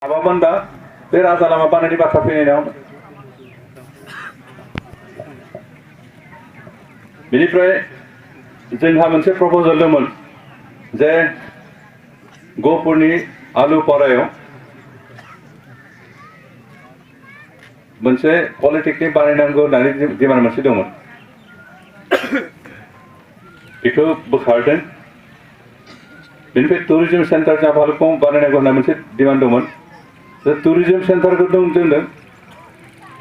माबामोनबा बे राजा लामा बानायनायनि बाथ्रा फैनायाव बेनिफ्राय जोंहा मोनसे प्रप'जाल दंमोन जे गहपुरनि आलुपारायाव मोनसे पलिटेकनिक बानायनांगौ होननानै डिमान्ड मोनसे दंमोन बेखौ बोखारदों बेनिफ्राय टुरिज्म सेन्टार जाभालुखौ बानायनांगौ होनना मोनसे डिमान्ड दंमोन टुरिज्म सेन्टारखौ दोनदों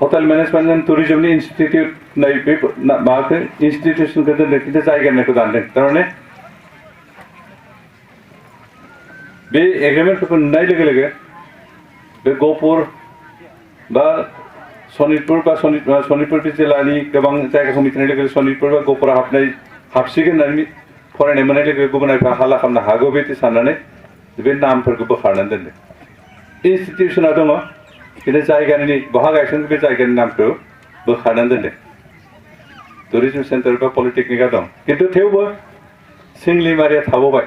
हटेल मेनेजमेन्ट एन्ड टुरिज्मनि इन्स्टिटिउट नै बे माबाखौ इन्स्टिटिउसनखौ दोनदों खिन्थु जायगा होननायखौ दानदों थारमाने बे एग्रिमेन्टफोरखौ नुनाय लोगो लोगो बे गहपुर बा सनितपुर बा सनितपुर जिल्लानि गोबां जायगाखौ मिथिनाय लोगो सनितपुर बा गहपुरा हाबसिगोन होननानै फरायनाय मोननाय लोगो गुबुननिफ्राय हाला खालामनो हागौ बिदि साननानै बे नामफोरखौ बोखारनानै दोनदों इन्स्टिटिउसना दङ खिन्थु जायगानि बहा गायसनगोन बे जायगानि नामखौ बोखारनानै दोनदों टुरिज्म सेन्टार बा पलिटेकनिकआ दं खिन्थु थेवबो सिंलिमारिया थाबावबाय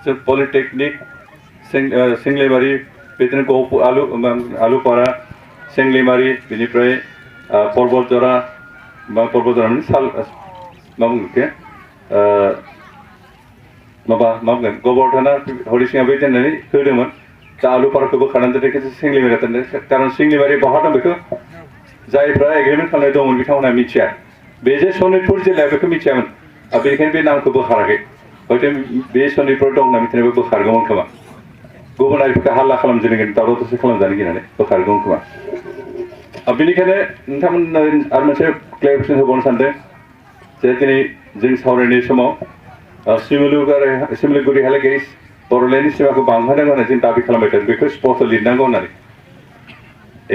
जों पलिटेकनिक सिंलिमारि बिदिनो गहपुर आलुपारा सिंलिमारि बेनिफ्राय पर्बतजरा मा पर्बतजरा साल मा बुंगोन माबा मा बुंगोन गोबर्धना हरिसिंहा बे दोननानै होदोंमोन दा आलुपाराखौ बोखारनानै दोनदों सिंलिमारिया दोनदों खारन सिंलिमारि बहा दं बेखौ जायफ्रा एग्रिमेन्ट खालामनाय दंमोन बिथांमोनहा मिथिया बे जे सनितपुर जिल्लाया बेखौ मिथियामोन बेनिखायनो बे नामखौ बोखाराखै हयथ' बे सनितपुर दं होनना मिथिनायबो बोखारगौमोन खोमा गुबुन हारिफोरखौ हाल्ला खालामजेनगोन दावराव दावसि खालामजानो गिनानै बोखारगौमोन खोमा बेनिखायनो नोंथांमोन आरो मोनसे क्लेरिफिकेसन होबावनो सानदों जे दिनै जों सावरायनाय समाव सिमुलुगुरिहालागै बर'लेण्डनि सिमाखौ बांहोनांगौ होननानै जों दाबि खालामबाय थादों बेखौ स्पष्ट लिरनांगौ होननानै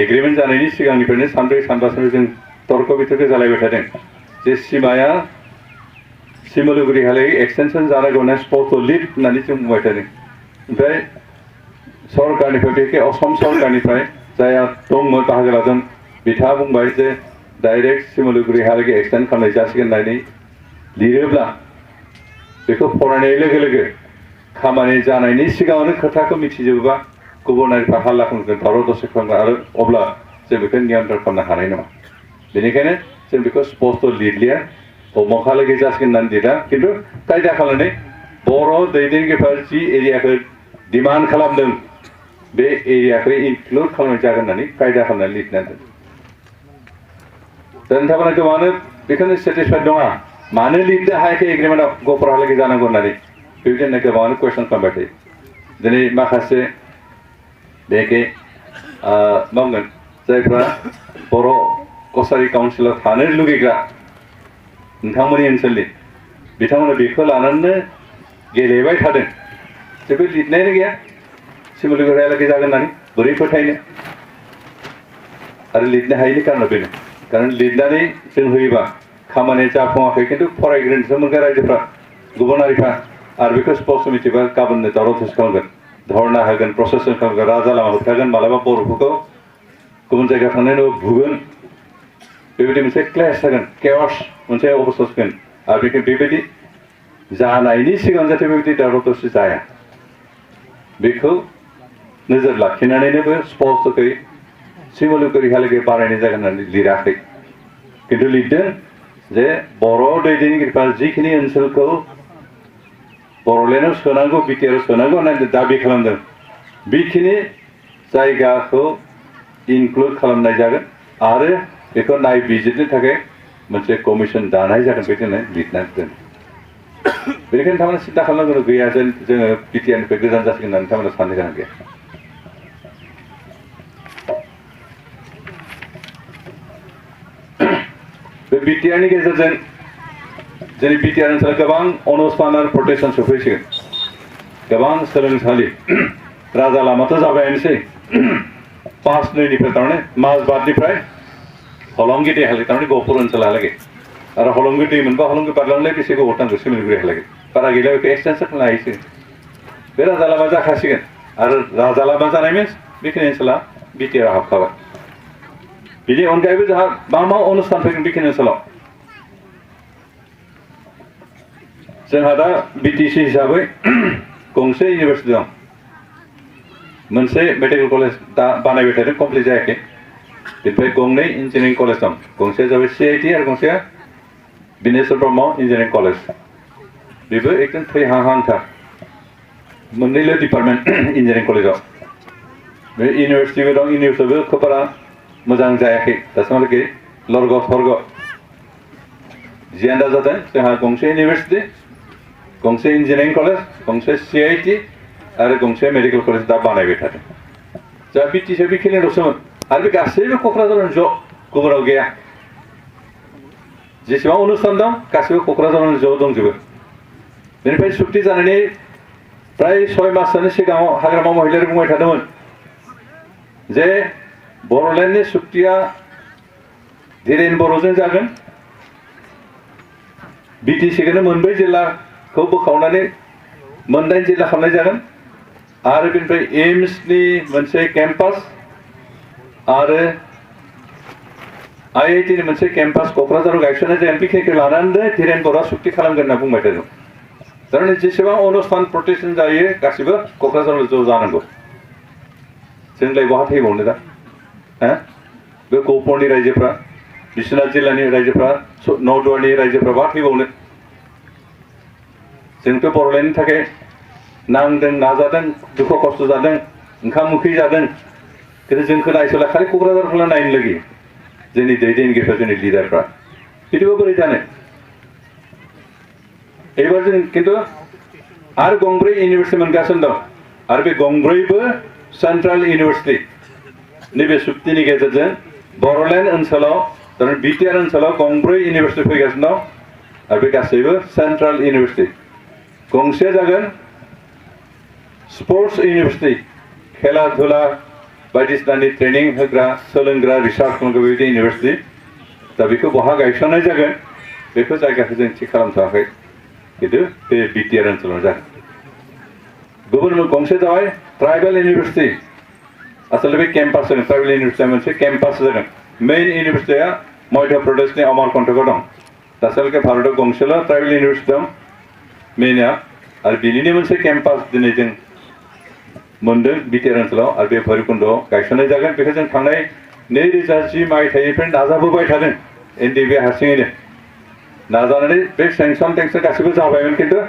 एग्रिमेन्ट जानायनि सिगांनिफ्रायनो सानब्रै सानबासो जों तर्क बितर्क जालायबाय थादों जे सिमाया सिमुलुगुरिहालागै एक्सटेनसन जानांगौ होनना स्पष्ट लिर होननानै जों बुंबाय थादों ओमफ्राय सरकारनिफ्राय बेखे असम सरकारनिफ्राय जायहा दंमोन बाहागो लादों बिथाङा बुंबाय जे डाइरेक्ट सिमुलुगुरिहालागै एक्सटेन्ड खालामनाय जासिगोन होननानै लिरोब्ला बेखौ फरायनाय लोगो लोगो खामानि जानायनि सिगाङावनो खोथाखौ मिथिजोबोबा गुबुन हारिफ्रा हाल्ला खालामगोन दावराव दावसि खालामगोन आरो अब्ला जों बेखौ नियन्त्रण खालामनो हानाय नङा बेनिखायनो जों बेखौ स्पष्ट लिरलिया अमुकहालागै जासिगोन होननानै लिरा खिन्थु कायदा खालामनानै बर' दैदेनगिरिफ्रा जि एरियाखौ डिमान्ड खालामदों बे एरियाखौ इनक्लुड खालामनाय जागोन होननानै कायदा खालामनानै लिरनानै दा नोंथांमोना गोबाङानो बेखौनो सेटिसफाइड नङा मानो लिरनो हायाखै एग्रिमेन्टआव गहपुरहालागै जानांगौ होननानै बेबायदिनो गोबाङानो कुइसन खालामबाय थायो दिनै माखासे बेखे मा बुंगोन जायफ्रा बर' कसारि काउन्सिलाव थानो लुगैग्रा नोंथांमोननि ओनसोलनि बिथांमोना बेखौ लानानैनो गेलेबाय थादों जेबो लिरनायानो गैया सिमुलुगुरिहालागै जागोन होननानै बोरै फोथायनो आरो लिरनो हायैनि कारना बेनो कारन लिरनानै जों होयोबा खामानिया जाफुङाखै खिन्थु फरायग्रोनोसो मोनगोन रायजोफ्रा गुबुन हारिफ्रा आरो बेखौ स्पष्ट मिथिबा गाबोननो दावराव दावसि खालामगोन धरना होगोन प्रसेसन खालामगोन राजा लामा होबथागोन मालाबा बर'फोरखौ गुबुन जायगायाव थांनायनि उनाव बुगोन बेबायदि मोनसे क्लेश जागोन केअस मोनसे अबस्था जागोन आरो बेबायदि जानायनि सिगां जाहाथे बेबायदि दावराव दावसि जाया बेखौ नोजोर लाखिनानैनोबो स्पष्टयै सिमुलुगुरिहालागै बानायनाय जागोन होननानै लिराखै खिन्थु लिरदों जे बर' दैदेनगिरिफ्रा जिखिनि ओनसोलखौ बर'लेण्डआव सोनांगौ बिटिआरआव सोनांगौ होननानै दाबि खालामदों बेखिनि जायगाखौ इनक्लुड खालामनाय जागोन आरो बेखौ नायबिजिरनो थाखाय मोनसे कमिसन दानाय जागोन बेखौनो लिरनानै दोनो बेनिखायनो नोंथांमोना सिन्था खालामनांगौ गैया जे जोङो बिटिआरनिफ्राय गोजान जासिगोन होननानै नोंथांमोना साननो गोनां गैया बे बिटिआरनि गेजेरजों जोंनि बिटिआर ओनसोलाव गोबां अनुष्ठान आरो प्रटेक्सन सफैसिगोन गोबां सोलोंसालि राजा लामाथ' जाबायानोसै 5-2निफ्राय थारमाने माजबादनिफ्राय हलंगि दैहालागै थारमाने गहपुर ओनसोलहालागै आरो हलंगि दै मोनबा हलंगि बारलांलाय बेसे गोबाव नांगौ सिमुलुगुरिहालागै बारा गैला बेखौ एक्सटेन्सन खालामनो हायोसै बे राजा लामा जाखासिगोन आरो राजा लामा जानाय मिन्स बेखिनि ओनसोला बिटिआरआव हाबखाबाय बिनि अनगायैबो जोंहा मा अनुष्ठान फैगोन बेखिनि ओनसोलाव जोंहा दा बिटिसि हिसाबै गंसे इउनिभारसिटि दं मोनसे मेडिकेल कलेज दा बानायबाय थादों कमप्लिट जायाखै बेनिफ्राय गंनै इन्जिनियारिं कलेज दं गंसेया जाबाय CIT आरो गंसेया बिनेश्वर ब्रह्म इन्जिनियारिं कलेज बेबो एकदम थैहांहांथार मोननैल' डिपार्टमेन्ट इन्जिनियारिं कलेजाव बे इउनिभार्सिटिबो दं इउनिभार्सिटिबो खोब बारा मोजां जायाखै दासिमहालागै लरग' थरग' जियानो जादों जोंहा गंसे इउनिभार्सिटि गंसे इन्जिनियारिं कलेज गंसे CIT आरो गंसे मेडिकेल कलेज दा बानायबाय थादों जा BTC बेखिनिल'सोमोन आरो बे गासैबो क'क्राझाराव ज' गुबुनाव गैया जेसेबां अनुस्थान दं गासैबो क'क्राझाराव ज' दंजोबो बेनिफ्राय सुक्ति जानायनि प्राय 6 माससोनि सिगाङाव हाग्रामा महिलारि बुंबाय थादोंमोन जे बर'लेण्डनि सुक्तिया धीरेन बर'जों जागोन BTC-खौनो मोनब्रै जिल्लाखौ बोखावनानै मोनदाइन जिल्ला खालामनाय जागोन आरो बेनिफ्राय एम्सनि मोनसे केम्पास आरो IIT-नि मोनसे केम्पास क'क्राझाराव गायसननाय जागोन बेखिनिखौ लानानै धीरेन बर'आ सुक्ति खालामगोन होनना बुंबाय थादों थारमाने जेसेबां अनुस्थान प्रतिष्ठान जायो गासिबो क'क्राझाराव ज' जानांगौ जोंलाय बहा थैबावनो दा बे गहपुरनि रायजोफ्रा बिश्वनाथ जिल्लानि रायजोफ्रा नौदुवारनि रायजोफ्रा बहा थैबावनो जोंथ' बर'लेण्डनि थाखाय नांदों नाजादों दुखु खस्थ' जादों ओंखाम ओंख्रि जादों खिन्थु जोंखौ नायस'ला खालि क'क्राझारखौल' नायनो लुगैयो जोंनि दैदेनगिरिफ्रा जोंनि लिडारफ्रा बिदिबो बोरै जानो एबार जों खिन्थु आरो गंब्रै इउनिभार्सिटि मोनगासिनो दं आरो बे गंब्रैबो सेन्ट्रेल इउनिभार्सिटि नैबे सुक्तिनि गेजेरजों बर'लेण्ड ओनसोलाव BTR ओनसोलाव गंब्रै इउनिभार्सिटि फैगासिनो दं आरो बे गासैबो सेन्ट्रेल इउनिभार्सिटि गंसेया जागोन स्पर्ट्स इउनिभार्सिटि खेला धुला बायदिसिनानि ट्रेनिं होग्रा सोलोंग्रा रिसार्च खालामग्रा बेबायदि इउनिभार्सिटि दा बेखौ बहा गायसननाय जागोन बेखौ जायगाखौ जों थि खालामथ'वाखै खिन्थु बे BTR ओनसोलाव जागोन गुबुन गंसे जाबाय ट्राइबेल इउनिभार्सिटि आसलते बे केम्पास जागोन ट्राइबेल इउनिभार्सिटिया मोनसे केम्पास जागोन मेइन इउनिभार्सिटिया मध्य प्रदेशनि अमरकन्टकआव दं दासिमहालागै भारताव गंसेल' ट्राइबेल इउनिभार्सिटि दं मेइनआ आरो बिनिनो मोनसे केम्पास दिनै जों मोनदों BTR ओनसोलाव आरो बे भैरबकुन्द'आव गायसननाय जागोन बेखौ जों थांनाय 2010 मायथाइनिफ्राय नाजाबोबाय थादों NDB हारसिङैनो नाजानानै बे सेंसन गासिबो जाबायमोन खिन्थु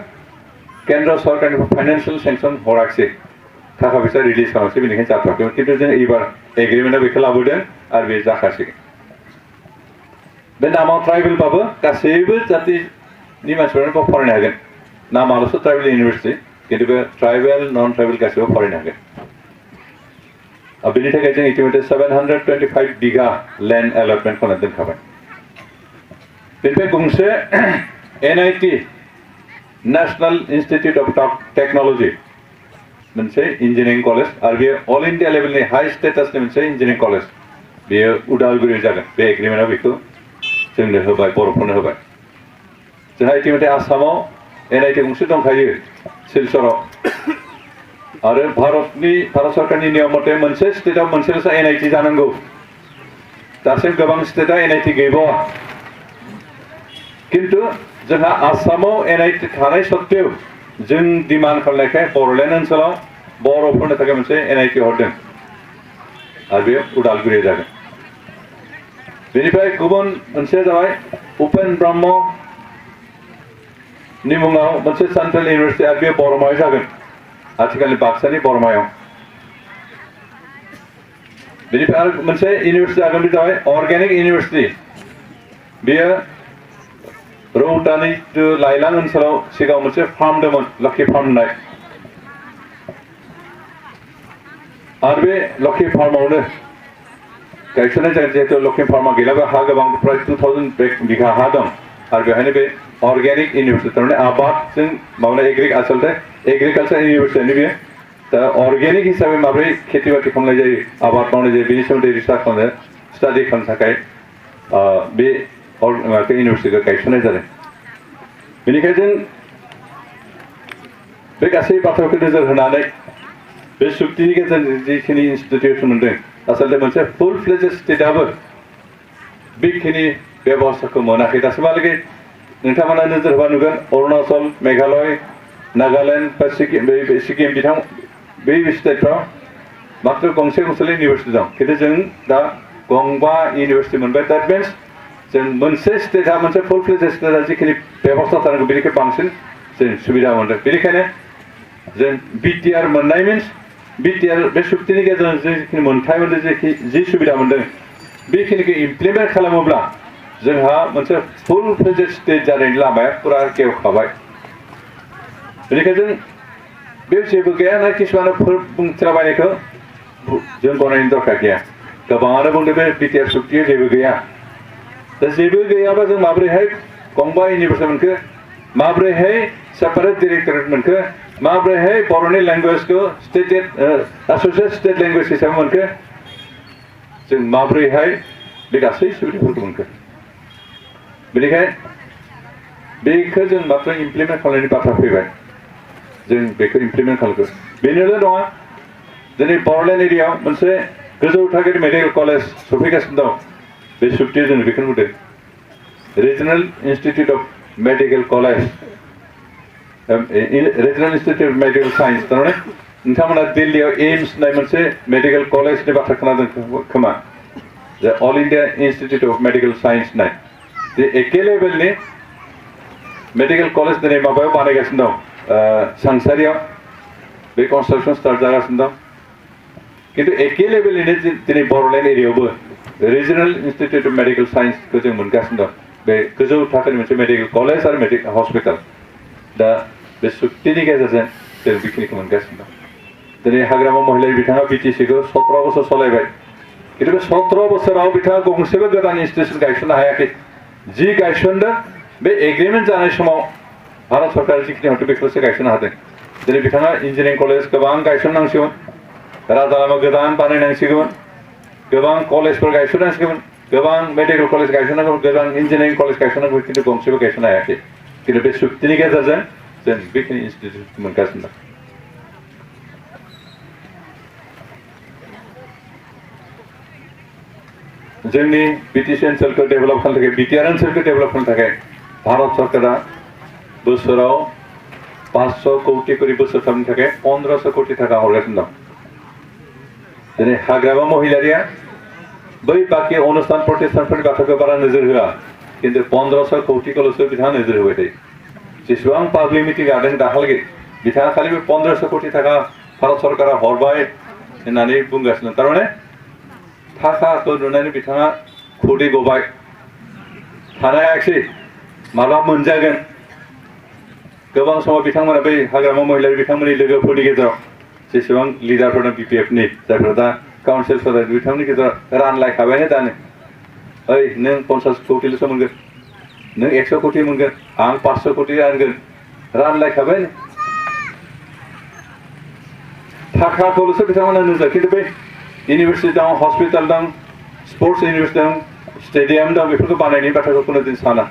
केन्द्र सरकारनिफ्राय फाइनान्सियेल सेंसन हराखिसै थाखा फैसा रिलिज खालामासै बेनिखायनो जाथ'वाखैमोन खिन्थु जों एबार एग्रिमेन्टआव बेखौ लाबोदों आरो बे जाखासिगोन बे नामाव ट्राइबेलबाबो गासैबो जातिनि मानसिफोरानो फरायनो हागोन नामाल'सो ट्राइबेल इउनिभार्सिटि खिन्थु बे ट्राइबेल नन ट्राइबेल गासैबो फरायनो हागोन बेनि थाखाय जों इतिमধ্যে 725 बिघा लेन्ड एलटमेन्ट खालामना दोनखाबाय बेनिफ्राय गंसे NIT national institute of technology मोनसे इन्जिनियारिं कलेज आरो बेयो अल इन्डिया लेभेलनि हाई स्टेटासनि मोनसे इन्जिनियारिं कलेज बेयो उदालगुरियाव जागोन बे एग्रिमेन्टआव बेखौ जोंनो होबाय बर'फोरनो होबाय जोंहा इतिमধ্যে आसामाव NIT गंसे दंखायो सिलचराव आरो भारत सरकारनि नियम मथे मोनसे स्टेटआव मोनसेल'सो NIT जानांगौ दासिम गोबां स्टेटआ NIT गैबावा खिन्थु जोंहा आसामाव NIT थानाय सत्त्वेव जों डिमान्ड खालामनायखाय बर'लेण्ड ओनसोलाव बर'फोरनो थाखाय मोनसे NIT हरदों आरो बे उदालगुरियाव जागोन बेनिफ्राय गुबुन मोनसेया जाबाय उपेन ब्रह्मनि मुङाव मोनसे सेन्ट्रेल इउनिभार्सिटि आरो बे बरमायाव जागोन आथिखालनि बाक्सानि बरमायाव बेनिफ्राय आरो मोनसे इउनिभार्सिटि जागोन बे जाबाय अर्गेनिक इउनिभार्सिटि बेयो रौतानि लाइलां ओनसोलाव सिगाङाव मोनसे फार्म दंमोन लक्ष्मी फार्म होननाय आरो बे लक्ष्मी फार्मावनो गायसननाय जागोन जिहेतु लक्ष्मी फार्मा गैलाबा हा गोबां प्राय 2000 बिघा हा दं आरो बेहायनो बे अर्गेनिक इउनिभार्सिटि थारमाने आबादजों माबानाय आसलते एग्रिकालचार इउनिभार्सिटियानो बेयो दा अर्गेनिक हिसाबै माबोरै खेथि बाथि खालामनाय जायो आबाद मावनाय जायो बेनि सोमोन्दै रिसार्च खालामनो स्टाडि खालामनो थाखाय बे इउनिभार्सिटिखौ गायसननाय जादों बेनिखायनो जों बे गासै बाथ्राखौ नोजोर होनानै बे सुक्तिनि गेजेरजों जिखिनि इन्स्टिटिउसन मोनदों आसलते मोनसे फुल फ्लेज स्टेटआबो बेखिनि बेबस्थाखौ मोनाखै दासिमहालागै नोंथांमोना नोजोर होबा नुगोन अरुणाचल मेघालय नागालेण्ड बा सिक्किम बे स्टेटफ्राव मात्र गंसे गंसेल' इउनिभारसिटि दं खिन्थु जों दा गंबा इउनिभारसिटि मोनबाय दैट मिन्स जों मोनसे स्टेटआ मोनसे फुल फ्लेज स्टेटआ जिखिनि बेबस्था थानांगौ बेनिख्रुइ बांसिन जों सुबिदा मोनदों बेनिखायनो जों बिटिआर मोननाय मिन्स बिटिआर बे सुक्तिनि गेजेरजों जिखिनि मोनथाय मोनदों जि सुबिदा मोनदों बेखिनिखौ इमप्लिमेन्ट खालामोब्ला जोंहा मोनसे फुल फ्लेजेड स्टेट जानायनि लामाया फुरा गेवखाबाय बेनिखायनो जों बे जेबो गैया ना किसुमाना बुंथिलाबायनायखौ जों गनायनो दरकार गैया गोबाङानो बुंदों बे बिटिआर सुक्तिया जेबो गैया दा जेबो गैयाबा जों माबोरैहाय गंबा इउनिभारसिटि मोनखो माबोरैहाय सेपारेट डाइरेक्टरेट मोनखो माबोरैहाय बर'नि लेंगुवेजखौ एसोसिएटेड स्टेट लेंगुवेज हिसाबै मोनखो जों माबोरैहाय बे गासै सुबिदाफोरखौ मोनखो बेनिखायनो बेखौ जों मात्र इमप्लिमेन्ट खालामनायनि बाथ्रा फैबाय जों बेखौ इमप्लिमेन्ट खालामगोन बेनोल' नङा दिनै बर'लेण्ड एरियायाव मोनसे गोजौ थाखोनि मेडिकेल कलेज सफैगासिनो दं बे सुक्तिया जों बेखौनो बुंदों regional institute of medical college regional institute of Medical science थारमाने नोंथांमोना दिल्लीयाव एम्स होननाय मोनसे मेडिकेल कलेजनि बाथ्रा खोनादों खोमा जे All India Institute of Medical Science होननाय बे एके लेभेलनि मेडिकेल कलेज दिनै माबायाव बानायगासिनो दं सांसारियाव बे कनस्ट्राक्सन स्टार्ट जागासिनो दं किन्तु एके लेभेलनिनो दिनै बर'लेण्ड एरियायावबो रिजनेल इन्स्टिटिउट अफ मेडिकेल साइन्सखौ जों मोनगासिनो दं बे गोजौ थाखोनि मोनसे मेडिकेल कलेज आरो मेडिकेल हस्पिटाल दा बे सुक्तिनि गेजेरजों जों बेखिनिखौ मोनगासिनो दं दिनै हाग्रामा महिलारि बिथाङा बिटिसिखौ 17 बोसोर सालायबाय किन्तु बे 17 बोसोराव बिथाङा गंसेबो गोदान इन्स्टिटिउसन गायसननो हायाखै जि गायसनदों बे एग्रिमेन्ट जानाय समाव भारत सरकारा जिखिनि हरदों बेखौसो गायसननो हादों दिनै बिथाङा इन्जिनियारिं कलेज गोबां गायसननांसिगोन राजा लामा गोदान बानायनांसिगोन गोबां कलेजफोर गायसननांसिगोन गोबां मेडिकेल कलेज गायसननांगौ गोबां इन्जिनियारिं कलेज गायसननांगौ किन्तु गंसेबो गायसननो हायाखै किन्तु बे सुक्तिनि गेजेरजों जों बेखिनि इन्स्टिटिउट मोनगासिनो दं जोंनि बिटिसि ओनसोलखौ डेभेलप खालामनो थाखाय बिटिआर ओनसोलखौ डेभेलप खालामनो थाखाय भारत सरकारा बोसोराव 500 कोटी करि बोसोरथामनि थाखाय 1500 कोटी थाखा हरगासिनो दं दिनै हाग्रामा महिलारिया बै बाखि अनुष्ठान प्रतिष्ठानफोरनि बाथ्राखौ बारा नोजोर होआ किन्तु 1500 कोटीखौल'सो बिथाङा नोजोर होबाय थायो जेसेबां पाब्लिक मिटिं जादों दाखालि बिथाङा खालि बे 1500 कोटी थाखा भारत सरकारा हरबाय होननानै बुंगासिनो थारमाने थाखाखौ नुनानै बिथाङा खुदै गबाय थानो हायाखिसै माला मोनजागोन गोबां समाव बिथांमोना बै हाग्रामा महिलारि बिथांमोननि लोगोफोरनि गेजेराव जेसेबां लिडारफोर दं बिपिएफनि जायफोरा दा काउन्सिलफोर बिथांमोननि गेजेराव रानलायखाबायनो दानो ओइ नों 50 कोटील'सो मोनगोन नों 100 कोटी मोनगोन आं 500 कोटी रानगोन रानलायखाबायनो थाखाखौल'सो बिथांमोना नोजोर किन्तु बै इउनिभारसिटि दं हस्पिटाल दं स्पर्ट्स इउनिभारसिटि दं स्टेडियाम दं बेफोरखौ बानायनायनि बाथ्राखौ कुनु दिन साना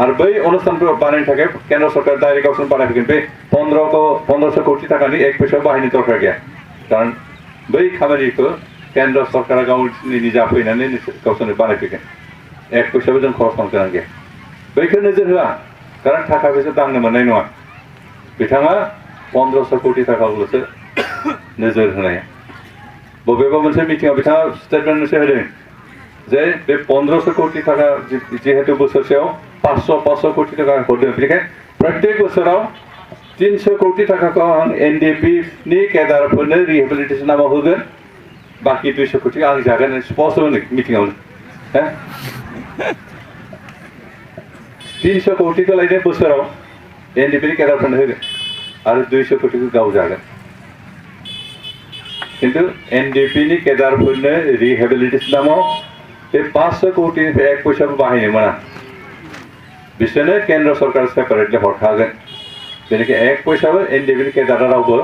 आरो बै अनुष्ठानफोर बानायनो थाखाय केन्द्र सरकार डाइरेक्ट गावसोर बानायफैगोन बे 1500 कोटी थाखानि एक फैसा बाहायनो दरकार गैया कारण बै खामानिखौ केन्द्र सरकारा गावनि निजा फैनानै गावसोरनो बानायफैगोन एक फैसाबो जों खरस खालामनो गोनां गैया बैखौ नोजोर होआ कारण थाखा फैसा दांनो मोननाय नङा बिथाङा 1500 कोटी थाखाखौल'सो नोजोर होनाया बबेबा मोनसे मिटिङाव बिथाङा स्टेटमेन्ट मोनसे होदों जे बे 1500 कोटी थाखा जिहेतु बोसोरसेयाव 500 कोटी थाखा हरदों बेनिखायनो प्रत्येक बोसोराव 300 कोटी थाखाखौ आं एनडिपि नि केडारफोरनो रिहेबिलिटेसन नामाव होगोन बाखि 200 कोटी आं जागोन स्पष्ट होनो मिटिङावनो 300 कोटीखौ लायनो बोसोराव एनडिपि नि केडारफोरनो होगोन आरो 200 कोटीखौ गाव जागोन किन्तु एनडिपि नि केडारफोरनो रिहेबिलिटेसन नामाव बे 500 कोटीनिफ्राय एक फैसाबो बाहायनो मोना बिसोरनो केन्द्र सरकार सेपारेटलि हरखागोन बेनिखायनो एक फैसाबो एनडिपि नि केडारा रावबो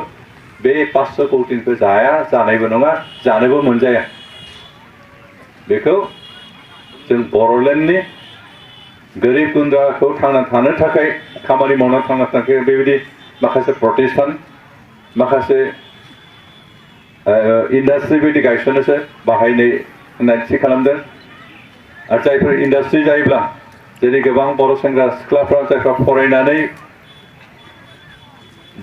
बे 500 कोटीनिफ्राय जाया जानायबो नङा जानोबो मोनजाया बेखौ जों बर'लेण्डनि गोरिब गुन्द्राखौ थांना थानो थाखाय खामानि मावना थांना थानो थाखाय बेबायदि माखासे प्रतिष्ठान माखासे इन्डास्ट्रि बायदि गायसननोसो बाहायनाय होननानै थि खालामदों आरो जायफोर इन्डास्ट्रि जायोब्ला जेरै गोबां बर' सेंग्रा सिख्लाफ्रा जायफ्रा फरायनानै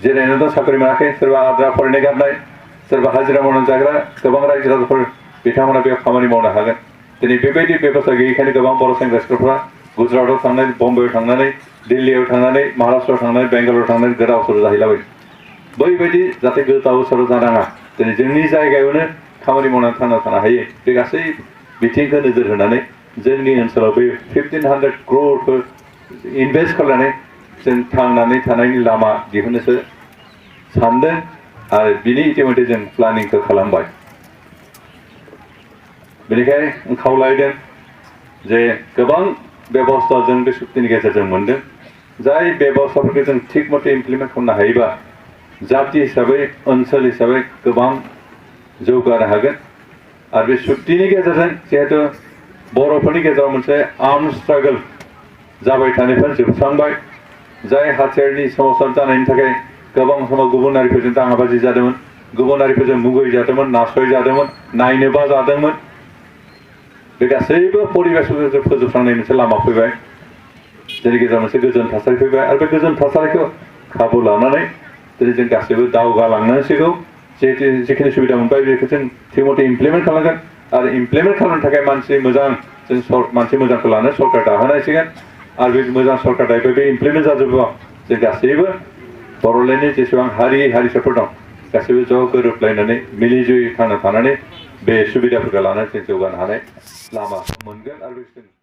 जिरायनानै दं साख्रि मोनाखै सोरबा आद्रा फरायनाय गारनाय सोरबा हाजिरा मावनानै जाग्रा गोबां रायजो राजाफोर बिथांमोना बेयाव खामानि मावनो हागोन दिनै बेबायदि बेबस्था गैयैखायनो गोबां बर' सेंग्रा सिख्लाफ्रा गुजरातआव थांनानै बम्बेआव थांनानै दिल्लीयाव थांनानै महाराष्ट्रआव थांनानै बेंगालराव थांनानै गोदाव सोराव जाहैलाबायो बैबायदि जाहाथे गोदाव सोराव जानाङा दिनै जोंनि जायगायावनो खामानि मावनानै थांना थानो हायो बे गासै बिथिंखौ नोजोर होनानै जोंनि ओनसोलाव बे 1500 crore इनभेस्ट खालामनानै जों थांनानै थानायनि लामा दिहुननोसो सानदों आरो बिनि इतिमধ্যे जों प्लानिंखौ खालामबाय बेनिखायनो खावलायदों जे गोबां बेबस्था जों बे सुक्तिनि गेजेरजों मोनदों जाय बेबस्थाफोरखौ जों थिग मथे इमप्लिमेन्ट खालामनो हायोबा जाति हिसाबै ओनसोल हिसाबै गोबां जौगानो हागोन आरो बे सुक्तिनि गेजेरजों जिहेतु बर'फोरनि गेजेराव मोनसे आर्म स्ट्रागल जाबाय थानायफोर जोबस्रांबाय जाय हाथियारनि सोमावसार जानायनि थाखाय गोबां समाव गुबुन हारिफोरजों दाङाबाजि जादोंमोन गुबुन हारिफोरजों मुगै जादोंमोन नासय जादोंमोन नायनोबा जादोंमोन बे गासैबो परिबेसखौ जों फोजोबस्रांनाय मोनसे लामा फैबाय जोंनि गेजेराव मोनसे गोजोन थासारि फैबाय आरो बे गोजोन थासारिखौ खाबु लानानै दिनै जों गासैबो दावगालांनांसिगौ जेखिनि सुबिदा मोनबाय बेखौ जों थिग मथे इमप्लिमेन्ट खालामगोन आरो इमप्लिमेन्ट खालामनो थाखाय मानसि मोजां जों मानसि मोजांखौ लानो सरकार दाहोनांसिगोन आरो बे मोजां सरकार दायोबा बे इमप्लिमेन्ट जाजोबोबा जों गासैबो बर'लेण्डनि जेसेबां हारि हारिसाफोर दं गासैबो ज' गोरोबलायनानै मिलि जुलि थांना थानानै बे सुबिदाफोरखौ लानानै जों जौगानो हानाय लामा मोनगोन आरो